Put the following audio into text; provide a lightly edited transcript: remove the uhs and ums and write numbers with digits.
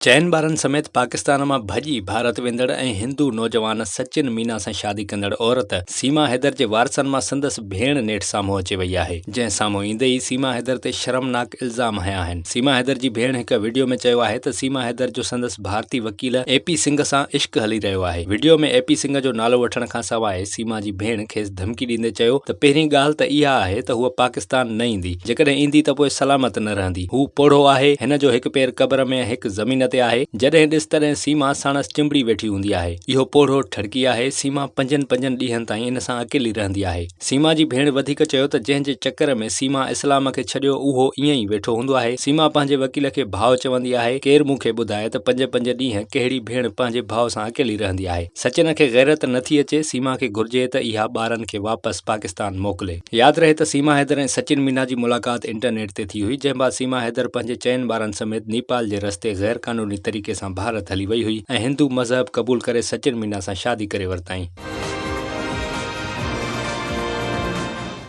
چئن ٻارن سميت پاڪستان مان ڀڄي ڀارت ويندڙ ۽ هندو نوجوان سچن مينا سان شادي ڪندڙ عورت سيما حيدر جي وارثن مان سندس ڀيڻ نيٺ سامهون اچي وئي آهي، جنهن سامهون ايندي ئي سيما حيدر تي شرمناڪ الزام هنيا آهن. سيما حيدر جي ڀيڻ هڪ وڊيو ۾ چيو آهي ته سيما حيدر جو سندس ڀارتي وڪيل اي پي سنگهه سان عشق هلي رهيو آهي. وڊيو ۾ اي پي سنگهه جو نالو وٺڻ کانسواء سيما جي ڀيڻ کيس ڌمڪي ڏيندي چيو ته پهرين ڳالهه ته اها آهي ته هوء پاڪستان نه ايندي، جيڪڏهن ايندي ته پوء سلامت نه رهندي. هو پوڙهو آهي، هن جو هڪ پير قبر ۾ ۽ هڪ زمين تي آهي. جڏهن ڏس تڏهن سيما ساڻس چنبڙي ويٺي هوندي آهي. اهو پوڙهو ٺڙڪي آهي. سيما پنجن پنجن ڏينهن تائين ان سان اڪيلي رهندي آهي. سيما جي ڀيڻ وڌيڪ چيو ته جنهن جي چڪر ۾ سيما اسلام کي ڇڏيو اهو ائين ئي ويٺو هوندو آهي. سيما پنهنجي وڪيل کي ڀاء چوندي آهي. ڪير مون کي ٻڌائي ته پنج پنج ڏينهن ڪهڙي ڀيڻ پنهنجي ڀاء سان اڪيلي رهندي آهي. سچن کي غيرت نه ٿي اچي، سيما کي گهرجي ته اها ٻارن کي واپس پاڪستان موڪلي. ياد رهي ته سيما حيدر ۽ سچن مينا جي ملاقات انٽرنيٽ تي ٿي هئي، جنهن بعد سيما حيدر پنهنجي چئن ٻارن سميت نيپال جي رستي غير قانوني طريقي سان ڀارت هلي وئي هئي ۽ هندو مذهب قبول ڪري سچن مينا سان شادي ڪري ورتائين.